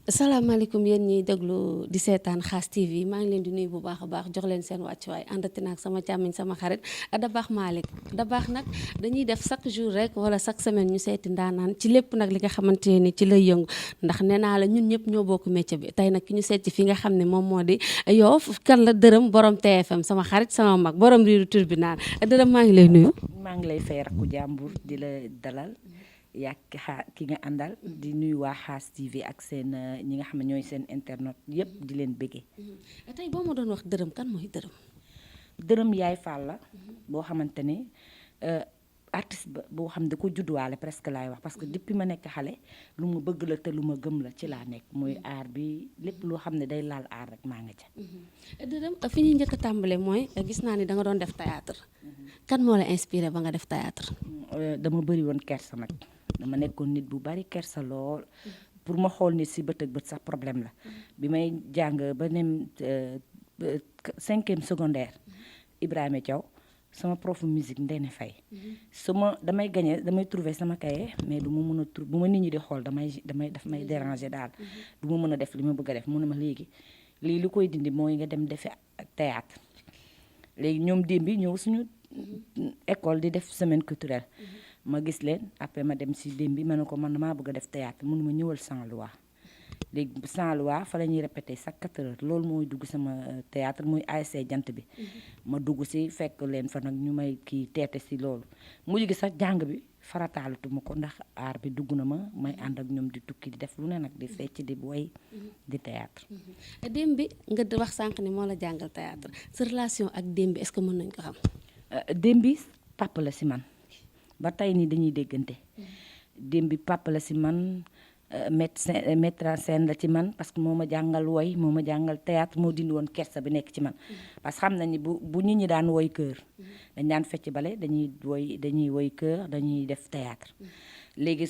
asalaamaaleykum yéen ñiy déglu di seetaan KHASS TV maa ngi leen di nuyu bu baax a baax jox leen seen wàccuwaay àndati naag sama càmmiñ sama xarit da baax Malick da baax nag dañuy def chaque jour rek wala chaque semaine ñu seeti ndaanaan ci lépp nag li nga xamante ni ci lay yëngu ndax nee naa la ñun ñëpp ñoo bokk métier bi tey nag ki ñu seeti fi nga xam ne moom moo di Yoff kan la dërëm borom TFM sama xarit sama mag borom riiru turbinaan dërëm maa ngi lay nuyu. maa ngi lay fay rakku jàmbur di la dalal. yàgg ki nga àndal di nuyu waa KHASS TV ak seen ñi nga xam ne ñooy seen internet yëpp di leen bëggee. tey boo ma doon wax dërëm kan mooy dërëm. dërëm yaay Fall la boo xamante ne artiste ba boo xam ne da ko judduwaale presque laay wax parce que depuis ma nekk xale lu ma bëgg la te lu ma gëm la ci laa nekk muy aar bi lépp loo xam ne day laal aar rek maa nga ca. dërëm fi ñuy njëkk a tàmbale mooy gis naa ni da nga doon def théâtre kan moo la inspiré ba nga def théâtre. dama bëri woon kersa nag. dama nekkoon nit bu bari kersa lool pour ma xool nit si bët ak bët sax problème la bi may jàng ba nem 5e secondaire Ibrahima Thiaw sama prof musique Ndene Faye damay gagné damay trouver sama cahier mais du ma mën a bu ma nit ñi di xool daf may déranger daal du ma mën a def li ma bëgg a def mu ne ma léegi lii li koy dindi mooy nga dem defi théâtre léegi ñoom démbi ñëw suñu école di def semaine culturelle ma gis leen après ma dem si démb bi ma ne ko man damaa bëgg a def théâtre mënu ma ñëwal sans loi léegi sans loi fa la ñuy répété chaque 4 heures loolu mooy dugg sama théâtre muy ASC jant bi ma dugg si fekk leen fa nag ñu may kii teete si loolu mujj gi sax jàng bi farataalatuma ko ndax aar bi dugg na ma may ànd ak ñoom di tukki di def lu ne nag di fecc di woy di théâtre. démb bi nga wax sànq ni moo la jàngal théâtre sa relation ak démb bi est-ce que mën nañ ko xam. démb bi papa la si man. ba tey nii dañuy déggante démb bi papa la si man mettre en scène la ci man parce que moo ma jàngal woy moo ma jàngal théâtre moo dindi woon kersa bi nekk ci man parce que xam nañ ni bu nit ñi daan woy chœur dañ daan fecc bale dañuy woy chœur dañuy def théâtre léegi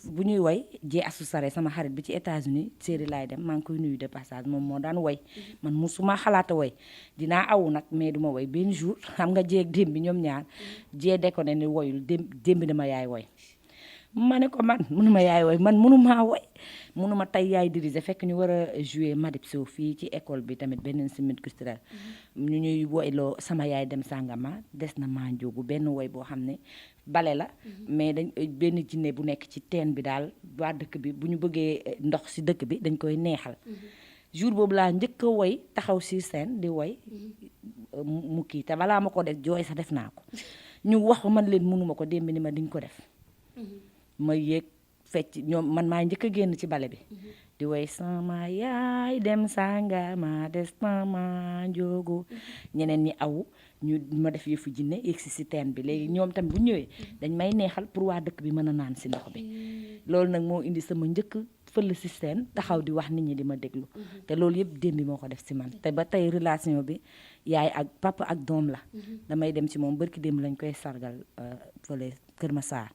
bu ñuy woy jee asu sare sama xarit bi ci États-Unis série laay dem maa ngi koy nuyu de passage moom moo daan woy man musuma xalaata woy dinaa awu nag mais duma woy benn jour xam nga jeeg démb bi ñoom ñaar jee de ko ne ni woyul démb dama yaay woy ma ne ko man mënuma yaay woy man mënumaa woy mënuma tey yaay diriger fekk ñu war a jouer Madib Sow fii ci école bi tamit beneen semaine culturelle ñu ñuy woyloo sama yaay dem sàngama des na maa njóogu benn woy boo xam ne bale la mais dañ benn jinne bu nekk ci teen bi daal waa dëkk bi bu ñu bëggee ndox si dëkk bi dañ koy neexal jour boobu laa njëkk a woy taxaw si scène di woy mu kii te balaa ma ko def jooy sax def naa ko ñu wax man leen mënuma ko démb ni ma diñ ko def ma yéeg fecc ñoom man maa njëkk a génn ci bale bi di woy sama yaay dem sàngama des sama njóogu ñeneen ñi awu ñu ma def yëfu jinne yéeg si teen bi léegi ñoom tamit bu ñëwee dañ may neexal pour waa dëkk bi mën a naan si ndox bi loolu nag moo indi sama njëkk fël si scène taxaw di wax nit ñi di ma déglu te loolu yëpp démb bi moo ko def si man te ba tey relation bi yaay ak papa ak doom la damay dem ci moom barki démb lañ koy sargal fële Kër Massar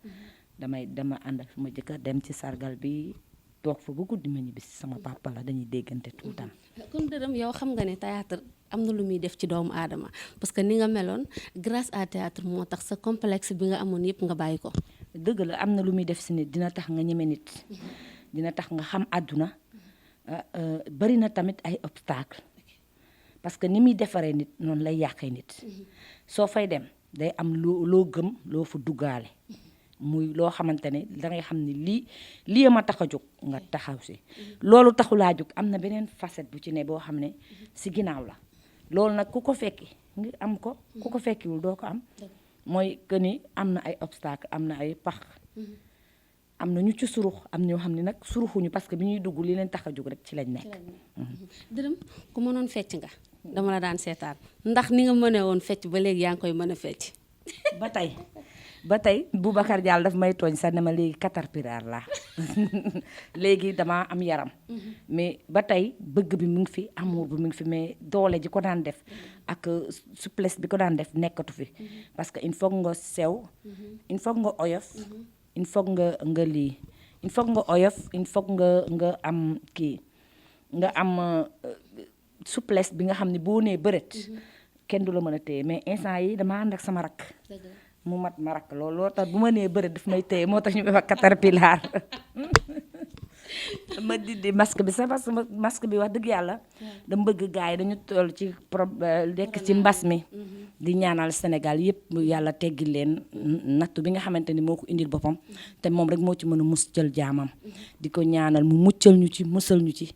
dama ànd ak sama jëkkër dem ci sargal bi toog fa ba guddi ma ñibbi sama papa la dañuy déggante tout le temps. kon dërëm yow xam nga ne théâtre am na lu muy def ci doomu aadama parce que ni nga meloon grâce à théâtre moo tax sa complexe bi nga amoon yëpp nga bàyyi ko. dëgg la am na lu muy def si nit dina tax nga ñeme nit dina tax nga xam àdduna bari na tamit ay obstacle parce que ni muy defaree nit noonu lay yàqee nit soo fay dem day am loo gëm loo fa duggaale. muy loo xamante ne dangay xam ne lii ma tax a jóg nga taxaw si loolu taxulaa jóg am na beneen facette bu ci ne boo xam ne si ginnaaw la loolu nag ku ko fekki nga am ko ku ko fekkiwul doo ko am mooy que ni am na ay obstacle am na ay pax am na ñu ci surux am ñoo xam ne nag suruxuñu parce que bi ñuy dugg li leen tax a jóg rek ci lañ nekk. dërëm ku mënoon fecc nga dama la daan seetaan ndax ni nga mënee woon fecc ba léegi yaa ngi koy mën a fecc. ba tey Boubacar Diallo daf may tooñ sax ne ma léegi caterpillar laa léegi damaa am yaram mais ba tey bëgg bi mu ngi fi amour bi mu ngi fi mais doole ji ko daan def ak souplesse bi ko daan def nekkatu fi parce que il faut nga sew il faut nga oyof il faut nga lii il faut nga oyof il faut nga am kii nga am souplesse bi nga xam ne boo nee bërët kenn du la mën a téye mais instant yi dama ànd ak sama rakk mu mat ma rakk loolu tax bu ma nee bëri daf may téye moo tax ñu wax caterpillar ma dindi masque bi sax parce que masque bi wax dëgg yàlla dama bëgg gars yi dañu toll ci nekk ci mbas mi di ñaanal Sénégal yëpp yàlla teggi leen nattu bi nga xamante ni moo ko indil boppam te moom rek moo ci mën a mus jël jaamam di ko ñaanal mu muccal ñu ci musal ñu ci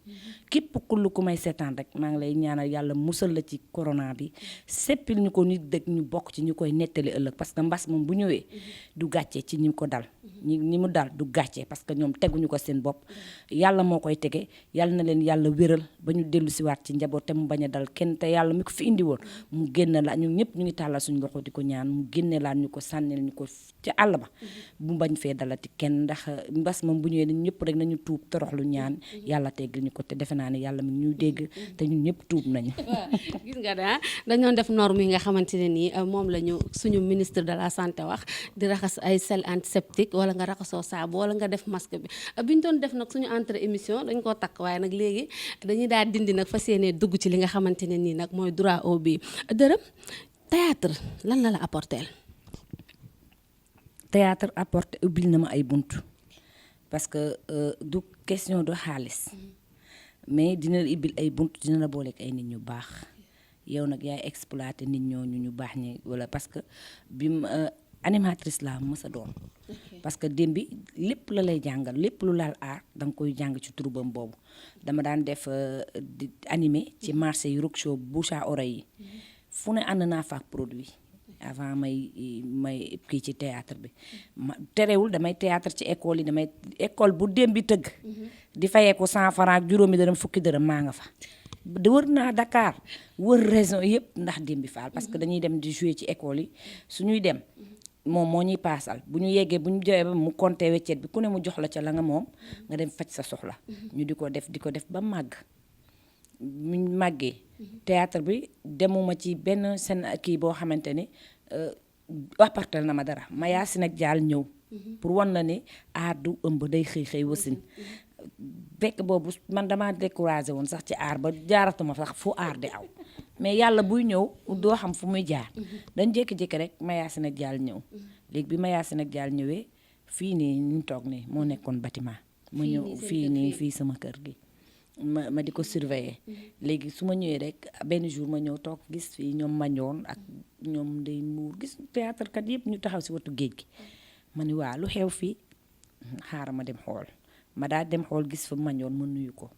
képp ku may seetaan rek maa ngi lay ñaanal yàlla musal la ci corona bi seppil ñu ko nit dëgg ñu bokk ci ñu koy nettali ëllëg parce que mbas moom bu ñëwee du gàcce ci ñi ko dal ñi mu dal du gàcce parce que ñoom teguñu ko seen bopp yàlla moo koy tege yàlla na leen yàlla wéral ba ñu dellu si waat ci njaboot te mu bañ a dal kenn te yàlla mi ko fi indi woon mu génne la ñun ñëpp ñu ngi tàllal suñu loxo di ko ñaan mu génne laan ñu ko sànnil ñu ko ci àll ba bu bañ fee dalati kenn ndax mbas moom bu ñëwee ñun ñëpp rek nañu tuub toroxlu ñaan yàlla teggil ñu ko te defe naa ne yàlla mi ñuy dégg te ñun ñëpp tuub nañu. gis nga dañoo def norme yi nga xamante ne nii moom la ñu suñu ministre de la santé wax di raxas ay sel antiseptique wala nga raxasoo saabu wala nga def masque bi bi ñu doon def nag suñu entrée émission dañ koo takk waaye nag léegi dañuy daal dindi nag fas yéenee dugg ci li nga xamante ne nii nag mooy droit au bi dërëm théâtre lan la apporter. théâtre apporté ubbil na ma ay bunt parce que du question de xaalis mais dina la ubbil ay bunt dina la booleeg ay nit ñu baax yow nag yaay exploité nit ñooñu ñu baax ñi wala parce que bi animatrice laa mës a doon parce que démb bi lépp la lay jàngal lépp lu laal aar da nga koy jàng ci turubam boobu dama daan def di animé ci marché yu rock show bouche à oreille yi fu ne ànd naa fa ak produit avant may kii ci théâtre bi terewul damay théâtre ci école yi damay école bu démb bi tëgg di fayee ko 100 francs juróomi dërëm fukki dërëm maa nga fa di wër naa Dakar wër région yëpp ndax démb bi faal parce que dañuy dem di jouer ci école yi suñuy dem moom moo ñuy paasal bu ñu yeggee bu ñu joxee ba mu compté weccet bi ku ne mu jox la ca la nga moom nga dem faj sa soxla ñu di ko def ba màgg mu màggee théâtre bi demuma ci benn seen kii boo xamante ni appartel na ma dara ma yaasin ak jaal ñëw pour wan la ni aar du ëmb day xëy wasin fekk boobu man damaa découragé woon sax ci aar ba jaaratuma sax fu aar di aw mais yàlla buy ñëw doo xam fu muy jaar dañ jékki-jékki rek ma yaasin ak jaal ñëw léegi bi ma yaasin ak jaal ñëwee fii nii ñu toog nii moo nekkoon bâtiment ma ñëw fii nii fii sama kër gi ma di ko surveiller léegi su ma ñëwee rek benn jour ma ñëw toog gis fii ñoom mañoon ak ñoom ndey muur gis théâtre kat yëpp ñu taxaw si wetu géej gi ma ni waa lu xew fii xaaral ma dem xool ma daal dem xool gis fa mañoon ma nuyu ko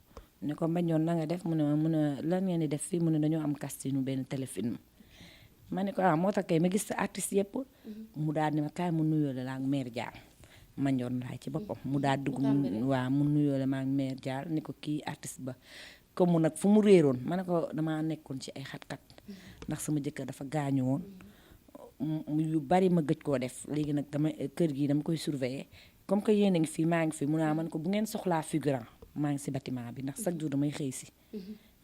ne ko mañoon na nga def mu ne lan ngeen di def fii mu ne dañoo am casting benn téléfilm ma ne ko moo tax kay ma gis sa artiste yëpp mu daal ni ma kaay mu nuyoo la ak mère Dial mañoon laay ci boppam mu daal dugg waa mu nuyoo la ak mère Dial ni ko kii artiste ba comme mu nag fu mu réeroon ma ne ko damaa nekkoon ci ay xat-xat ndax sama jëkkër dafa gaañu woon yu bari ma gëj koo def léegi nag dama kër gi dama koy surveiller comme que yéen a ngi fi maa ngi fi mun naa man ko bu ngeen soxlaa figurant maa ngi si bâtiment bi ndax chaque jour damay xëy si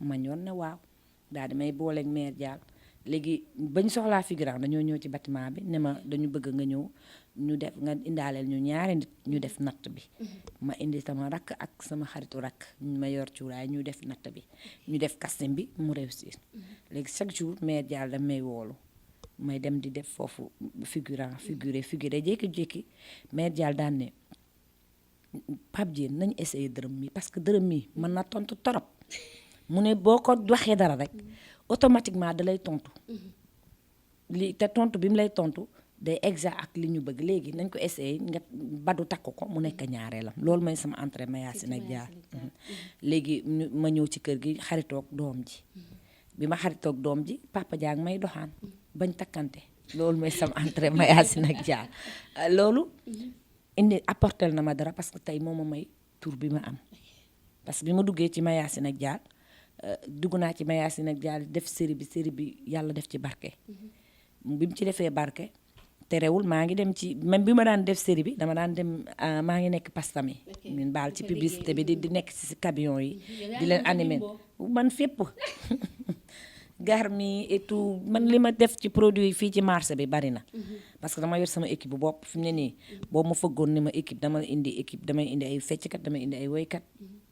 ma ñoon ne waaw daal damay booleeg mère Dial léegi bañ soxlaa figurant dañoo ñëw ci bâtiment bi ne ma dañu bëgg nga ñëw ñu def nga indaaleel ñu ñaari nit ñu def natt bi ma indi sama rakk ak sama xaritu rakk ma yor cuuraay ñu def natt bi ñu def casting bi mu réussir léegi chaque jour mère Dial dam may woolu may dem di def foofu figuré jékki-jékki mère Dial daan ne Pape Diène nañu essayé dërëm mi parce que dërëm mi mën na tontu torop mu ne boo ko waxee dara rek automatiquement da lay tontu li te tontu bi mu lay tontu day exact ak li ñu bëgg léegi nañ ko essayé nga badu takk ko mu nekk ñaareelam loolu mooy sama entrée ma yaasin ak jaar léegi ma ñëw ci kër gi xaritoog doom ji bi ma xaritoog doom ji papa jaang may doxaan bañ takkante loolu mooy sama entrée ma yaasin ak jaar loolu indi apportel na ma dara parce que tey moo ma may tur bi ma am parce que bi ma duggee ci ma yaasin ak jaar dugg naa ci ma yaasin ak jaar def série bi yàlla def ci barke bi mu ci defee barke terewul maa ngi dem ci même bi ma daan def série bi dama daan dem maa ngi nekk pastami min baal ci publicité bi di nekk ci camion yi di leen animé man fépp garmi et tout man li ma def ci produit yi fii ci marché bi bari na parce que dama yor sama équipe bu bopp fi mu ne nii boo ma fëggoon ni ma équipe damay indi ay fecckat damay indi ay woykat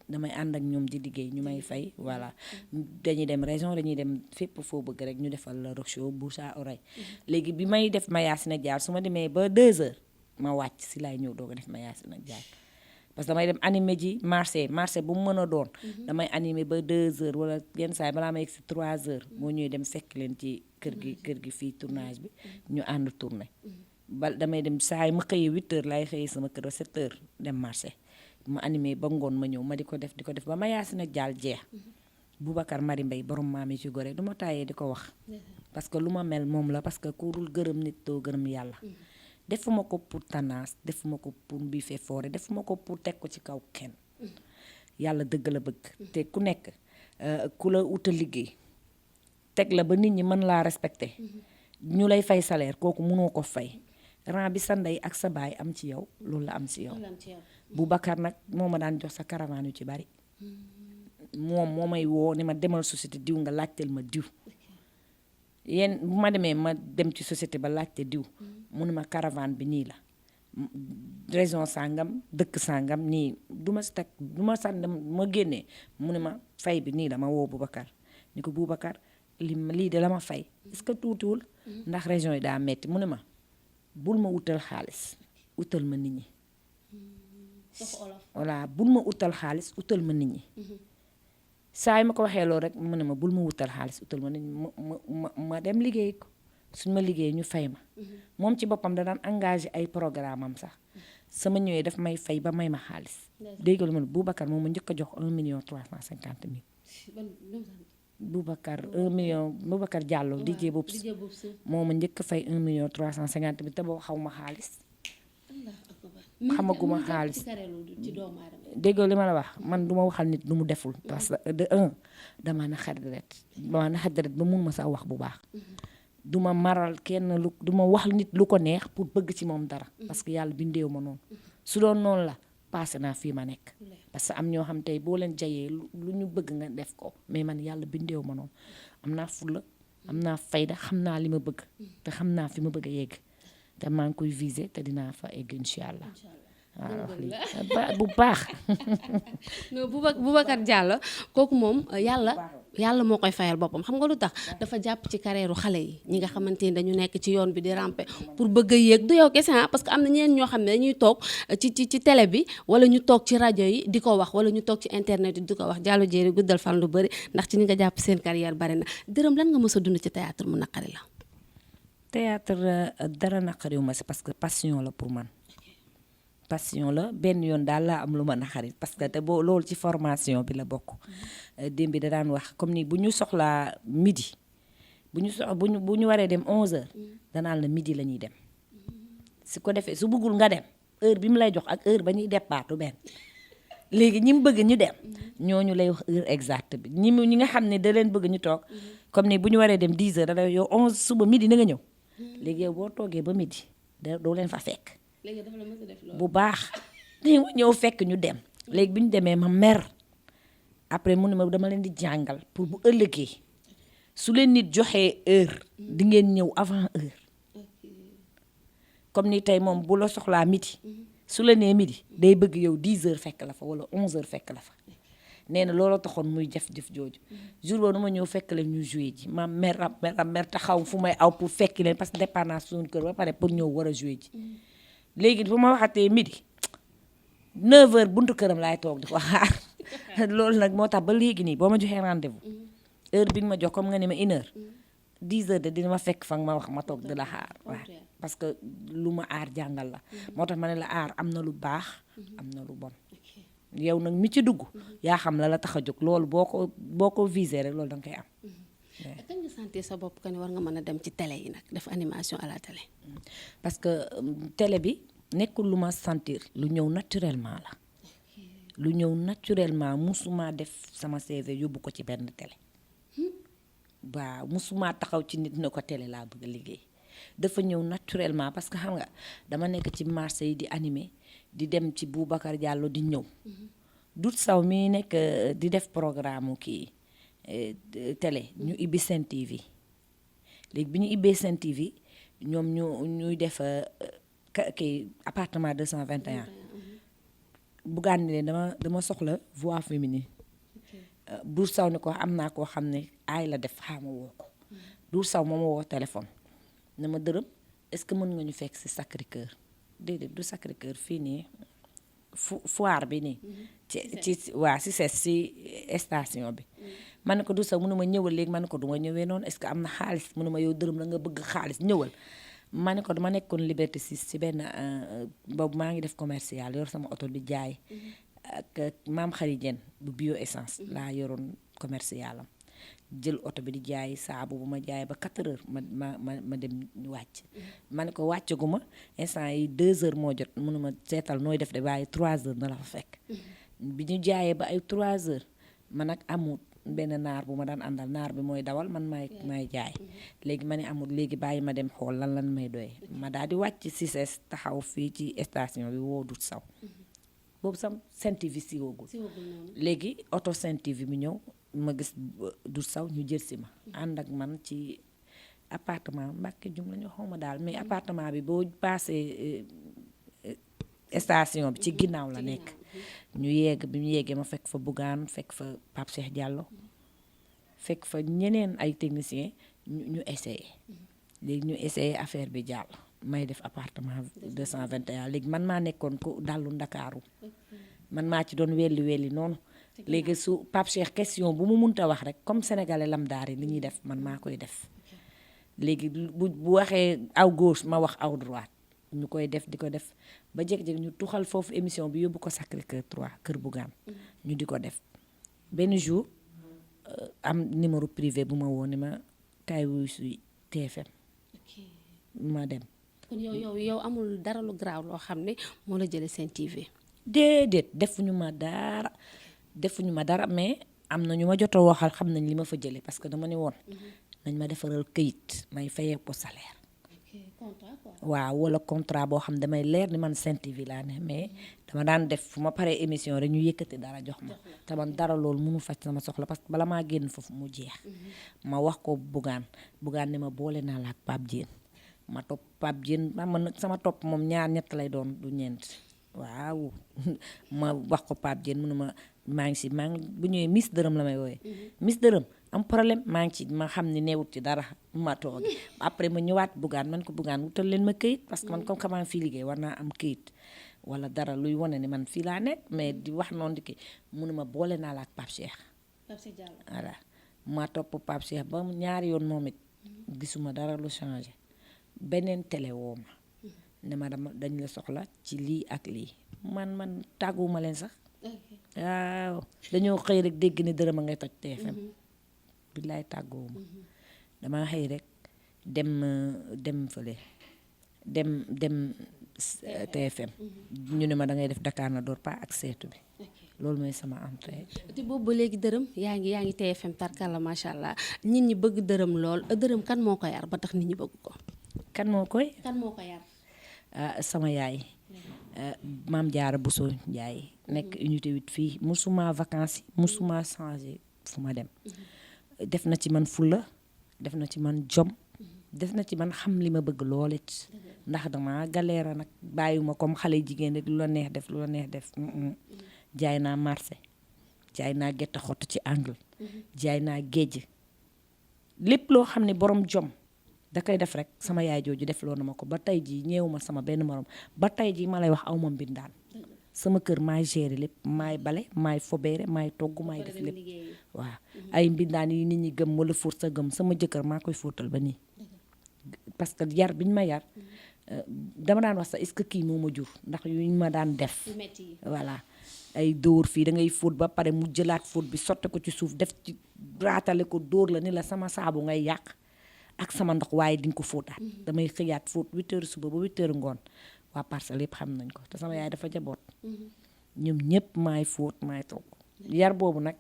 damay ànd ak ñoom di liggéey ñu may fay voilà dañuy dem région dañuy dem fépp foo bëgg rek ñu defal la rock show bouche à oreille léegi bi may def ma Yacine ak Dial su ma demee ba 2 heures ma wàcc si laay ñëw doog a def ma Yacine ak Dial parce que damay dem animé ji marché bu mu mën a doon damay animé ba 2 heures wala yenn saa yi balaa ma yegg si 3 heures moo ñuy dem fekk leen ci kër gi fii tournage bi ñu ànd tourné damay dem saa yi ma xëyee 8 heures laay xëyee sama kër ba 7 heures dem marché ma animé ba ngoon ma ñëw ma di ko def ba ma Yacine ak Dial jeex Boubacar Mari Mbay borom maam yi ci gore du ma tàyyee di ko wax parce que lu ma mel moom la parce que ku dul gërëm nit doo gërëm yàlla defuma ko pour tanaas defuma ko pour mbiife foore defuma ko pour teg ko ci kaw kenn yàlla dëgg la bëgg te ku nekk ku la utal liggéey teg la ba nit ñi mën laa respecté ñu lay fay salaire kooku mënoo ko fay rang bi sa ndey ak sa baay am ci yow loolu la am ci yow Boubacar nag moo ma daan jox sa caravane yu ci bari moom moo may woo ni ma demal société diw nga laajteel ma diw yéen bu ma demee ma dem ci société ba laajte diw mu ne ma caravane bi nii la région sàngam dëkk sàngam nii du ma si teg du ma sànn ma génnee mu ne ma fay bi nii la ma woo Boubacar ni ko Boubacar lii de la ma fay est-ce que tuutiwul ndax région yi daa metti mu ne ma bul ma wutal xaalis utal ma nit ñi voilà bul ma utal xaalis utal ma nit ñi saa yi ma ko waxee loolu rek mu ne ma bul ma wutal xaalis utal ma nit ñi ma dem liggéey ko suñ ma liggéey ñu fay ma moom ci boppam da daan engagé ay programme am sax sama ñëwee daf may fay ba may ma xaalis dégg nga ma ne Boubacar moom ma njëkk a jox 1.350.000 Boubacar Diallo DJ Boubs moo ma njëkk a fay 1.350.000 te boo xaw ma xaalis xamaguma xaalis déggoo li ma la wax man duma waxal nit lu mu deful parce que de un dama naxari deret ba mun ma sax wax bu baax duma maral kenn lu duma wax nit lu ko neex pour bëgg ci moom dara parce que yàlla bindeewu ma noonu su doon noonu la passé naa fii ma nekk parce que am ñoo xam tey boo leen jayee lu ñu bëgg nga def ko mais man yàlla bindeewu ma noonu am naa fulla am naa fayda xam naa li ma bëgg te xam naa fi ma bëgg a yegg te maa ngi koy visé te dinaa fa egg incha allah waaw bu baax. non Boubacar Diallo kooku moom yàlla moo koy fayal boppam xam nga lu tax dafa jàpp ci carrière xale yi ñi nga xamante ni dañu nekk ci yoon bi di ramper pour bëgg a yéeg du yow kese parce que am na ñeneen ñoo xam ne dañuy toog ci télé bi wala ñu toog ci rajo yi di ko wax wala ñu toog ci internet yi di ko wax Diallo Diéry guddal fan lu bëri ndax ci ni nga jàpp seen carrière bari na dërëm lan nga mës a dund ci théâtre mu naqari la. théâtre dara naqariwu ma si parce que passion la pour man. passion la benn yoon daal laa am lu ma naxari parce que te boo loolu ci formation bi la bokk démb bi da daan wax comme ni bu ñu soxlaa midi bu ñu waree dem 11h danaan la midi la ñuy dem su ko defee su bëggul nga dem heure bi mu lay jox ak heure ba ñuy départ du benn léegi ñi mu bëgg ñu dem ñooñu lay wax heure exacte bi ñi nga xam ne da leen bëgg ñu toog comme ni bu ñu waree dem 10h da lay yow 11 suba midi na nga ñëw léegi yow boo toogee ba midi doo leen fa fekk. léegi dafa la mës a def loolu bu baax ni ma ñëw fekk ñu dem léegi bi ñu demee ma mer après mu ne ma dama leen di jàngal pour bu ëllëgee su leen nit joxee heure di ngeen ñëw avant heure comme ni tey moom bu la soxlaa midi su la nee midi day bëgg yow 10h fekk la fa wala 11h fekk la fa nee na looloo taxoon muy jëf jooju jour boobu ma ñëw fekk leen ñu joué ji ma mer taxaw fu may aw pour fekki leen parce que dépendance suñu kër ba pare pour ñëw war a joué ji léegi bu ma waxatee midi 9h buntu këram laay toog di ko xaar loolu nag moo tax ba léegi nii boo ma joxee rendez-vous heure bi nga ma jox comme nga ne ma 1h 10h de dina ma fekk fa nga ma wax ma toog di la xaar waaw parce que lu ma aar jàngal la moo tax ma ne la aar am na lu baax am na lu bon yow nag mi ci dugg yaa xam la tax a jóg loolu boo ko visé rek loolu danga koy am. kañ nga sentir sa bopp que ni war nga mën a dem ci télé yi nag def animation à la télé. parce que télé bi nekkul lu ma sentir lu ñëw naturellement la lu ñëw naturellement musuma def sama CV yóbbu ko ci benn télé waaw musuma taxaw ci nit na ko télé laa bëgg a liggéey dafa ñëw naturellement parce que xam nga dama nekk ci marché yi di animer di dem ci Boubacar Diallo di ñëw dut saw mi nekk di def programme kii télé ñu ibbi Sen TV léegi bi ñu ibbee Sen TV ñoom ñuy def kii appartement 221 Bougane ne dama soxla voix féminine. Dour Saw ni ko am naa koo xam ne aay la def xaama woo ko. Dour Saw moo ma woo téléphone ne ma dërëm est-ce que mën nga ñu fekk ci Sacré-Cœur déedéet du Sacré-Cœur fii nii foire bi nii. ci waa ci ses ci station bi. ma ne ko Dour Saw mënuma ñëwal léegi ma ne ko du ma ñëwee noonu est-ce que am na xaalis mënuma yow dërëm la nga bëgg xaalis ñëwal. ma ne ko dama nekkoon Liberté 6 ci benn boobu maa ngi def commercial yor sama oto di jaay. ak maam xari Dieng bu bio essence laa yoroon commercial am jël oto bi di jaay saabu bu ma jaay ba 4 heures ma dem wàcc. ma ne ko wàccaguma instant yi 2 heures moo jot mënuma seetal nooy def de waaye 3 heures na la fa fekk. bi ñu jaayee ba ay 3 heures man ak amut benn naar bu ma daan àndal naar bi mooy dawal man may jaay. léegi ma ne amul léegi bàyyi ma dem xool lan may doy ma daal di wàcc ci ses taxaw fii ci station bi woo Dour Saw. boobu sam Sen TV siwagul léegi oto Sen TV bi ñëw ma gis Dour Saw ñu jël si ma ànd ak man ci appartement Mbàkke jum la ñu xaw ma daal mais appartement bi boo paasee station bi ci ginnaaw la nekk. ñu yegg bi ñu yeggee ma fekk fa Bougane fekk fa Pape Cheikh Diallo fekk fa ñeneen ay techniciens ñu essayé léegi ñu essayé affaire bi jàll. may def appartement 221 léegi man maa nekkoon ko dallu Ndakaaru man maa ci doon welli noonu léegi su Pape Cheikh question bu mu munta wax rek comme sénégalais lamdaar yi li ñuy def man maa koy def léegi bu waxee aw gauche ma wax aw droite ñu koy def di ko def ba jeg-jeg ñu tuxal foofu émission bi yóbbu ko Sacré-Cœur 3 kër Bougane ñu di ko def benn jour am numéro privé bu ma woo ni ma kaay wuyu si TFM ma dem. kon yow amul dara lu garaaw loo xam ne moo la jëlee Sen TV. déedéet defuñu ma dara mais am na ñu ma jot a waxal xam nañ li ma fa jëlee parce que dama ne woon. nañ ma defaral këyit may fayee ko salaire. contrat quoi. waaw wala contrat boo xam damay leer ni man Sen TV laa ne mais dama daan def fu ma paree émission rek ñu yëkkati dara jox ma. te man dara loolu mënu faj sama soxla parce que bala maa génn foofu mu jeex. ma wax ko Bougane ne ma boole naa la ak Pape Dieng. ma topp Pape Dieng man nag sama topp moom ñaar ñett lay doon du ñeent waaw ma wax ko Pape Dieng mënuma maa ngi bu ñëwee Miss Dërëm la may wooyee. Miss Dërëm am problème maa ngi ci ma xam ni neewut ci dara ma toog après ma ñëwaat Bougane man ko Bougane wutal leen ma këyit parce que man comme que maa fii liggéey war naa am këyit wala dara luy wane ni man fii laa nekk mais di wax noonu di kii mënuma boole naa la ak Pape Cheikh. voilà ma topp Pape Cheikh ba ñaari yoon moom it gisuma dara lu changé. beneen télé woo ma ne ma dañ la soxla ci lii ak lii man tàgguwuma leen sax waaw dañoo xëy rek dégg ni dërëm a ngay toj TFM billaay tàgguwuma dama xëy rek dem fële dem TFM ñu ne ma da ngay def Dakar na door pa ak seetu bi loolu mooy sama entrée. te boobu ba léegi dërëm yaa ngi TFM tarkalla macha allah nit ñi bëgg dërëm lool dërëm kan moo ko yar ba tax nit ñi bëgg ko. kan moo ko yar. sama yaay. maam Jaara Bousso Ndiaye nekk unité 8 fii musuma vacances musuma changé fu ma dem. def na ci man fulla def na ci man jom. def na ci man xam li ma bëgg loolit ndax dama galère nag bàyyiwuma comme xale jigéen rek lu la neex def. jaay naa marché jaay naa gerte xott ci angle. jaay naa géej lépp loo xam ne borom jom. da koy def rek sama yaay jooju def loo na ma ko ba tey jii ñeewuma sama benn morom ba tey jii ma lay wax awma mbindaan sama kër maay gérer lépp maay bale maay fobeere maay togg maay def lépp waaw ay mbindaan yi nit ñi gëm wala fóot sa gëm sama jëkkër maa koy fóotal ba nii parce que yar bi ñu ma yar dama daan wax sax est-ce que kii moo ma jur ndax yu ñu ma daan def voilà ay dóor fii da ngay fóot ba pare mu jëlaat fóot bi sotte ko ci suuf def ci raatale ko dóor la ni la sama saabu ngay yàq ak sama ndox waaye di nga ko fóotaat damay xëyaat fóot 8 heures suba ba 8 heures ngoon waa Parcelles yëpp xam nañ ko te sama yaay dafa jaboot ñoom ñëpp maay fóot maay togg yar boobu nag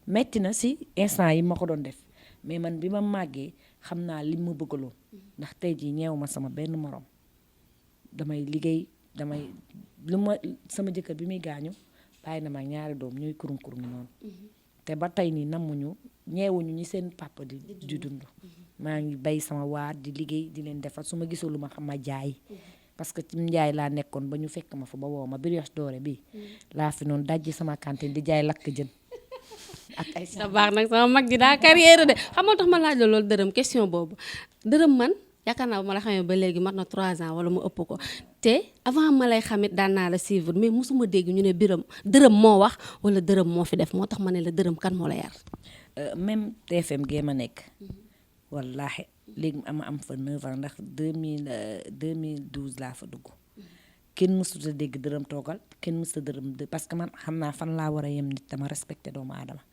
metti na si instant yi ma ko doon def mais man bi ma màggee xam naa li ma bëggaloon ndax tey jii ñeew ma sama benn morom damay liggéey lu ma sama jëkkër bi muy gaañu bàyyi na ma ñaari doom ñuy kurum noonu te ba tey nii namuñu ñeewuñu ñi seen papa di dund maa ngi bay sama waar di liggéey di leen defar su ma gisul lu ma xam ma jaay parce que ci njaay laa nekkoon ba ñu fekk ma fa ba woo ma brioche dorée bi laa fi noonu dajji sama cantine di jaay lakk jën ak ay da baax nag sama mag ji daa carrière de xam nga tax ma laaj la loolu dërëm question boobu dërëm man yaakaar naa bu ma la xamee ba léegi mat na 3 ans wala mu ëpp ko te avant ma lay xamit daan naa la suivre mais mosuma dégg ñu ne dërëm moo wax wala dërëm moo fi def moo tax ma ne la dërëm kan moo la yar. même TFM gee ma nekk wallaahi léegi ama am fa 9 ans ndax 2012 laa fa dugg kenn mësut a dégg dërëm toogal kenn mësut a dërëm parce que man xam naa fan laa war a yem nit dama respecté doomu aadama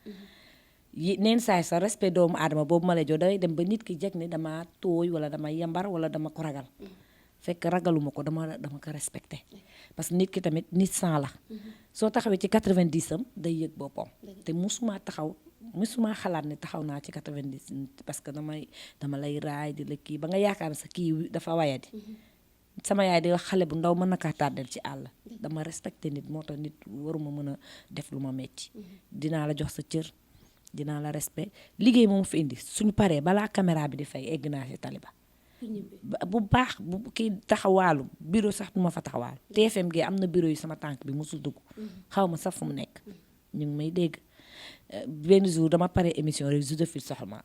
neen saay sa respect doomu aadama boobu ma lay jox day dem ba nit ki jeg ni dama tooy wala dama yambar wala dama ko ragal fekk ragaluma ko dama ko respecté parce que nit ki tamit nit sans la soo taxawee ci 90 am day yëg boppam te musuma xalaat ne taxaw naa ci 90 parce que dama lay raay di la kii ba nga yaakaar ne sa kii dafa wayadi sama yaay di wax xale bu ndaw mën na kaa tàddal ci àll dama respecté nit moo tax nit waruma mën a def lu ma metti dinaa la jox sa cër dinaa la respect liggéey moom fi indi suñu paree balaa caméra bi di fay egg naa ci taliba bu baax bu kii taxawaalu bureau sax du ma fa taxawaalu TFM gi am na bureau yu sama tànk bi mosul dugg xaw ma sax fu mu nekk ñu ngi may dégg benn jour dama pare émission rek jour de fil soxla ma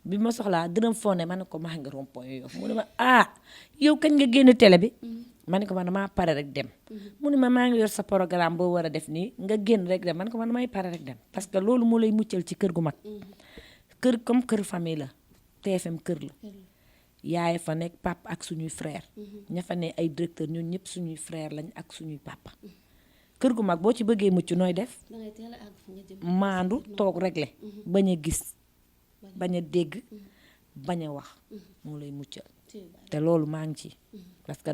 bi ma soxlaa dërëm fonde ma ne ko maa ngi rond-point yooyu mu ne ma yow kañ nga génn télé bi ma ne ko man damaa pare rek dem mu ne ma maa ngi yor sa programme boo war a def nii nga génn rek dem ma ne ko man damay pare rek dem parce que loolu moo lay muccal ci kër gu mag kër comme kër famille la TFM kër la yaay fa nekk papa ak suñuy frère ña fa ne ay directeur ñun ñëpp suñuy frère lañ ak suñuy papa kër gu mag boo ci bëggee mucc nooy def maandu toog réglé bañ a gis bañ a dégg bañ a wax moo lay muccal te loolu maa ngi ci parce que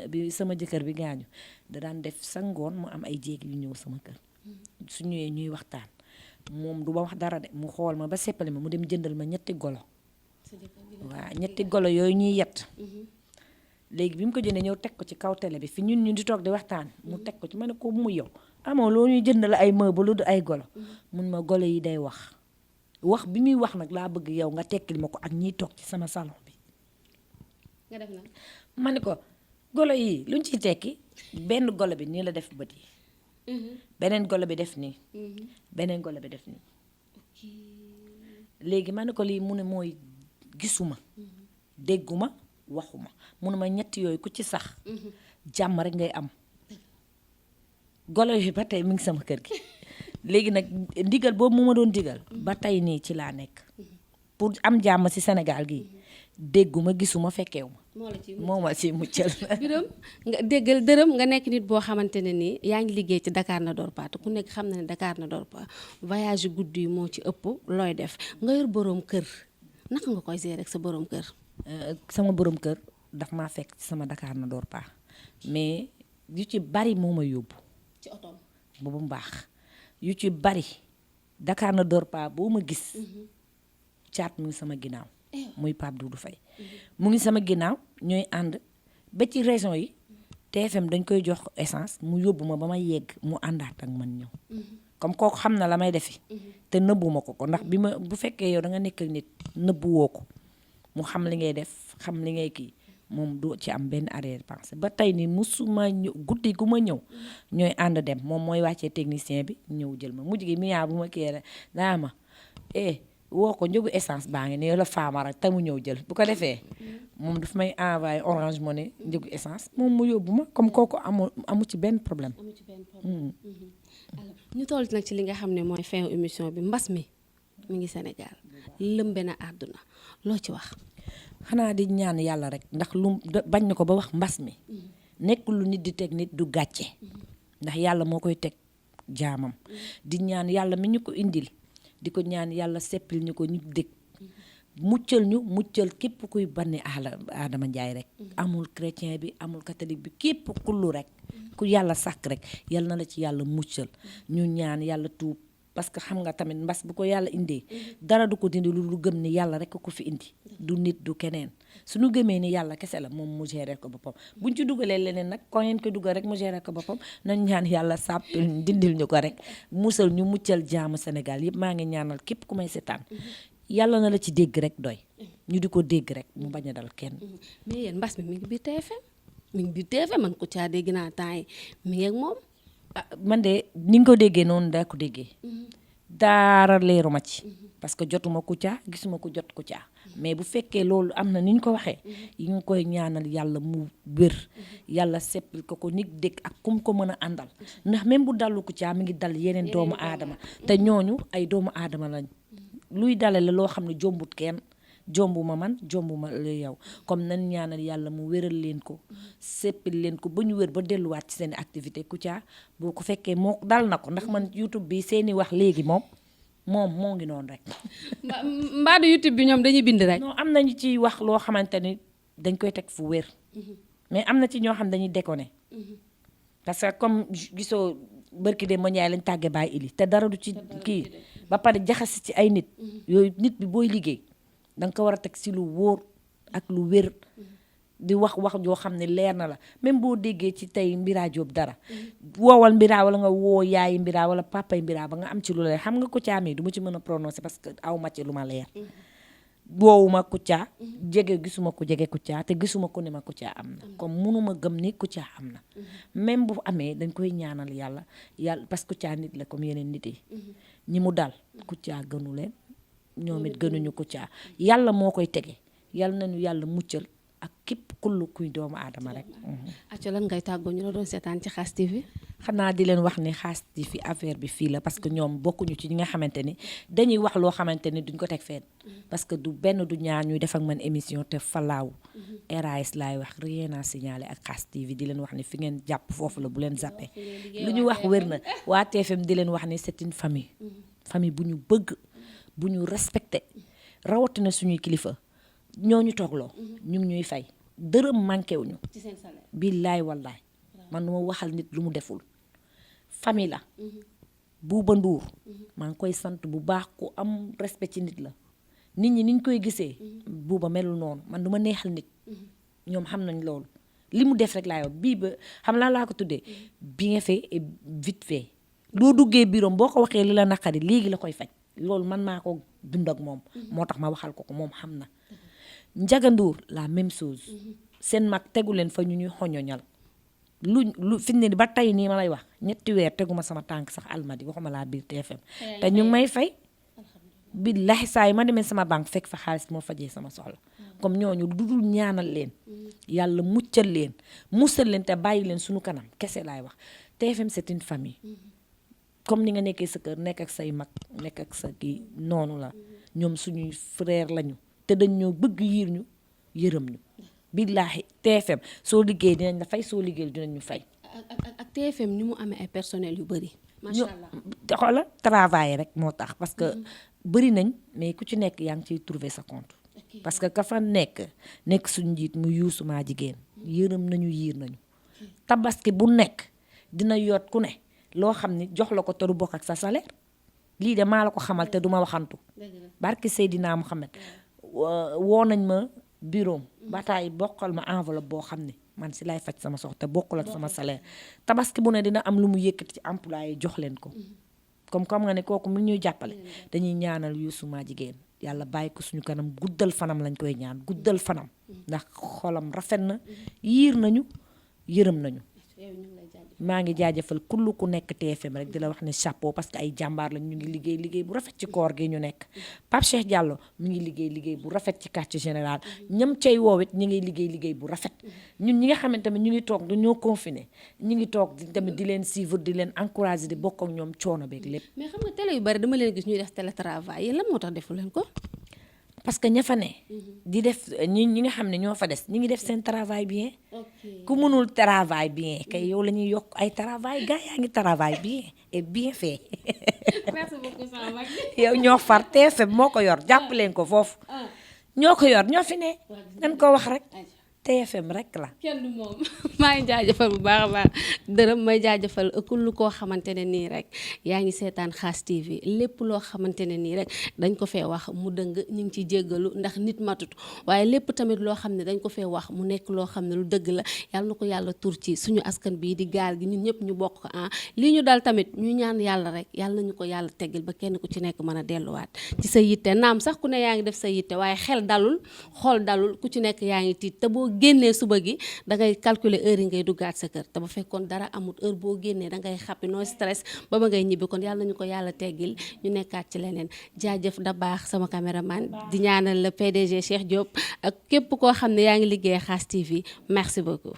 bi sama jëkkër bi gaañu da daan def sa ngoon mu am ay jéeg yu ñëw sama kër su ñëwee ñuy waxtaan moom du ba wax dara de mu xool ma ba seppali ma mu dem jëndal ma 3 golo waaw 3 golo yooyu ñuy yett léegi bi mu ko jëndee ñëw teg ko ci kaw télé bi fi ñun di toog di waxtaan mu teg ko ci ma ne ko mu yow amoo loo ñuy jënd la ay meuble lu du ay golo mun ma golo yi day wax bi muy wax nag laa bëgg yow nga tekkil ma ko ak ñiy toog ci sama salon bi nga def na ma ne ko golo yi luñ ciy tekki benn golo bi nii la def bët yi beneen golo bi def nii beneen golo bi def nii léegi ma ne ko lii mu ne mooy gisuma dégguma waxuma mu ne ma 3 yooyu ku ci sax jàmm rek ngay am golo yi ba tey mi ngi sama kër gi léegi nag ndigal boobu mu ma doon digal ba tey nii ci laa nekk pour am jàmm ci Sénégal gi dégguma gisuma fekkeewu ma moo ma ci muccal Birame nga déggal dërëm nga nekk nit boo xamante ne nii yaa ngi liggéey ci Dakar na door pa te ku nekk xam na ne Dakar na door pa voyage guddi yi moo ci ëpp looy def nga yor boroom kër naka nga koy gérer rek sa boroom kër sama boroom kër daf maa fekk ci sama Dakar na door pa mais yu ci bari moo ma yóbbu ci otoom bu mu baax yu ci bari Dakar na door pa boo ma gis caat mu ngi sama ginnaaw muy Pape Doudou Faye mu ngi sama ginnaaw ñooy ànd ba ci région yi TFM dañ koy jox essence mu yóbbu ma ba ma yegg mu àndaat ak man ñëw comme kooku xam na la may defi te nëbbuma ko ndax bu fekkee yow da nga nekk ak nit nëbbu woo ko mu xam li ngay def xam li ngay kii moom du ci am benn arrière pensée ba tey ni musuma ñëw guddi gu ma ñëw ñooy ànd dem moom mooy wàccee technicien bi ñëw jël ma mujj gi miyaa bu ma kii rek daa ma woo ko njëgu essence baa ngi ne la faamara te mu ñëw jël bu ko defee moom daf may envoyé Orange Money njëgu essence moom mu yóbbu ma comme kooku amu ci benn problème. alors ñu toll nag ci li nga xam ne mooy fin émission bi mbas mi ngi Sénégal lëmbe na àdduna loo ci wax. xanaa di ñaan yàlla rek ndax lu bañ na ko ba wax mbas mi nekk lu nit di teg nit du gàcce ndax yàlla moo koy teg jaamam di ñaan yàlla mi ñu ko indil. di ko ñaan yàlla seppil ñu ko ñu dégg muccal képp kuy banni Adama Njaay rek amul chrétien bi amul catholique bi képp kullu rek ku yàlla sàkk rek yal na la ci yàlla muccal ñu ñaan yàlla tuub parce que xam nga tamit mbas bu ko yàlla indee dara du ko dindi lu gëm ni yàlla rek ko fi indi du nit du keneen suñu gëmee ni yàlla kese la moom mu gérer ko boppam buñ ci dugalee leneen nag ko ngeen ko dugal rek mu gérer ko boppam nañ ñaan yàlla sàppil dindil ñu ko rek musal ñu muccal jaamu Sénégal yëpp maa ngi ñaanal képp ku may seetaan yàlla na la ci dégg rek doy ñu di ko dégg rek mu bañ a dal kenn. mais yéen mbas mi ngi biir TFM mi ngi biir TFM man Kouthia dégg naa temps yi mi ngi ak moom. man de ni nga ko déggee noonu daa ko déggee daara leeruma ci parce que jotuma Kouthia gisuma ko jot Kouthia mais bu fekkee loolu am na ni ñu ko waxee yi nga koy ñaanal yàlla mu wér yàlla seppil ko nit dëkk ak kum ko mën a àndal ndax même bu dallu Kouthia mi ngi dal yeneen doomu aadama te ñooñu ay doomu aadama lañ luy dale la loo xam ne jombut kenn jombuma man jombuma la yow comme nan ñaanal yàlla mu wéral leen ko seppil leen ko ba ñu wér ba delluwaat ci seen activité Kouthia boo ko fekkee moo dal na ko ndax man YouTube bi seeni wax léegi moom moo ngi noonu rek. mbaadu YouTube bi ñoom dañuy bind rek. non am nañu ci wax loo xamante ni dañ koy teg fu wér mais am na ci ñoo xam dañuy déconné parce que comme gisoo bërki de Ndiaye lañ tàggee bàyyi ili te dara du ci kii ba pare jaxasi ci ay nit yooyu nit bi booy liggéey danga ko war a teg si lu wóor ak lu wér di wax joo xam ne leer na la même boo déggee ci tey Mbira Diop dara woowal Mbira wala nga woo yaayi Mbira wala papay Mbira ba nga am ci lu leer xam nga Kouthia mi du ma ci mën a prononcer parce que aw ma ci lu ma leer woowuma Kouthia gisuma ko jege Kouthia te gisuma ko ne ma Kouthia am na comme munuma gëm ni Kouthia am na même bu amee dañ koy ñaanal yàlla parce que Kouthia nit la comme yeneen nit yi ñi mu dal Kouthia gënu leen ñoom it gënuñu Kouthia yàlla moo koy tege yàlla nañu yàlla muccal ak képp kullu kuy doomu aadama rek. acca lan ngay tàggoo ñu la doon seetaan ci KHASS TV. xanaa di leen wax ne KHASS TV affaire bi fii la parce que ñoom bokkuñu ci ñi nga xamante ni dañuy wax loo xamante ni duñ ko teg fenn parce que du benn du ñaar ñuy def ak man émission te falaaw RAS laay wax rien à signaler ak KHASS TV di leen wax ne fi ngeen jàpp foofu la bu leen zappé lu ñu wax wér na waa TFM di leen wax ne c'est une famille bu ñu bëgg bu ñu respecté rawatina suñuy kilifa ñooñu toogloo ñu ngi ñuy fay dërëm manqué wuñu ci seen salaire. billaay wallaay man ma waxal nit lu mu deful famille la Buuba Nduur maa ngi koy sant bu baax ku am respect ci nit la nit ñi niñ koy gisee Buuba melul noonu man du ma neexal nit ñoom xam nañ loolu li mu def rek laay wax bii ba xam laa ko tuddee bien fait et vite fait loo duggee bureau boo ko waxee li la naqari léegi la koy faj loolu man maa ko dund ak moom moo tax ma waxal ko moom xam na Njaga Nduur la même chose seen mag tegu leen fa ñu ñuy xoñoñal lu fi ne ba tey nii ma lay wax 3 weer teguma sama tànk sax almadi waxuma laa biir TFM te ñu ngi may fay billahi saa yi ma demee sama banque fekk fa xaalis moo fajee sama soxla comme ñooñu dudul ñaanal leen yàlla muccal leen musal leen te bàyyi leen suñu kanam kese laay wax TFM c'est une famille comme ni nga nekkee sa kër nekk ak say mag nekk ak sa kii noonu la ñoom suñuy frère lañu te dañ ñoo bëgg yiir ñu yërëm ñu billaahi TFM soo liggéey dinañ la fay soo liggéey dinañ ñu fay. ak TFM ni mu amee ay personnel yu bëri. macha allah xoola travail rek moo tax parce que bëri nañ mais ku ci nekk yaa ngi ciy trouver sa compte. parce que ka fa nekk suñu njiit mu yuusu maa jigéen yërëm nañu yiir nañu. tabaski bu nekk dina yoot ku ne loo xam ni jox la ko te du bokk ak sa salaire lii de maa la ko xamal te duma waxantu. barki Seydina Muhammad woo nañ ma bureau bataay bokkal ma enveloppe boo xam ne man si lay faj sama soxla te bokkul ak sama salaire tabaski bu ne dina am lu mu yëkkati ci employé jox leen ko comme nga ne kooku mu ñuy jàppale dañuy ñaanal Youssou maa jigéen yàlla bàyyi ko suñu kanam guddal fanam lañ koy ñaan guddal fanam ndax xolam rafet na yiir nañu yërëm nañu. maa ngi jaajëfal kullu ku nekk TFM rek di la wax ne chapeau parce que ay jàmbaar lañ ñu ngi liggéey bu rafet ci koor gi ñu nekk Pape Cheikh Diallo mu ngi liggéey bu rafet ci quartier général ñam cay woowit ñu ngi liggéey bu rafet ñun ñi nga xamante ne ñu ngi toog dañoo confiné ñu ngi toog tamit di leen suivre di leen encourager di bokk ak ñoom coono beeg lépp. mais xam nga télé yu bari dama leen gis ñuy def télétravail yéen lan moo tax defu leen ko. parce que ña fa ne di def ñi nga xam ne ñoo fa des ñi ngi def seen travail bien ku mënul travail bien kay yow la ñuy yokk ay travail gars yaa ngi travail bien et bien fait. merci beaucoup sama mag. yow ñoo far TFM moo ko yor jàpp leen ko foofu ñoo ko yor ñoo fi ne dañ ko wax rek TFM rek la. kenn du moom maa ngi jaajëfal bu baax a baax dërëm may jaajëfal kullu koo xamante ne nii rek yaa ngi seetaan KHASS TV lépp loo xamante ne nii rek dañ ko fee wax mu dëng ñu ngi ciy jéggalu ndax nit matut waaye lépp tamit loo xam ne dañ ko fee wax mu nekk loo xam ne lu dëgg la yàlla na ko yàlla tur ci suñu askan bii di gaal gi ñun ñëpp ñu bokk ko lii ñu dal tamit ñu ñaan yàlla rek yàlla nañu ko yàlla teggil ba kenn ku ci nekk mën a delluwaat ci sa yitte naam sax ku ne yaa ngi def sa yitte waaye xel dalul xool dalul ku ci nekk yaa ngi tiit te boo génnee suba gi da ngay calculer heure yi ngay duggaat sa kër te bu fekkoon dara amul heure boo génnee da ngay xappi no stress ba ngay ñibbi kon yàlla nañu ko yàlla teggil ñu nekkaat ci leneen jaajëf da baax sama caméraman di ñaanal le PDG Cheikh Diop ak képp koo xam ne yaa ngi liggéey KHASS TV merci beaucoup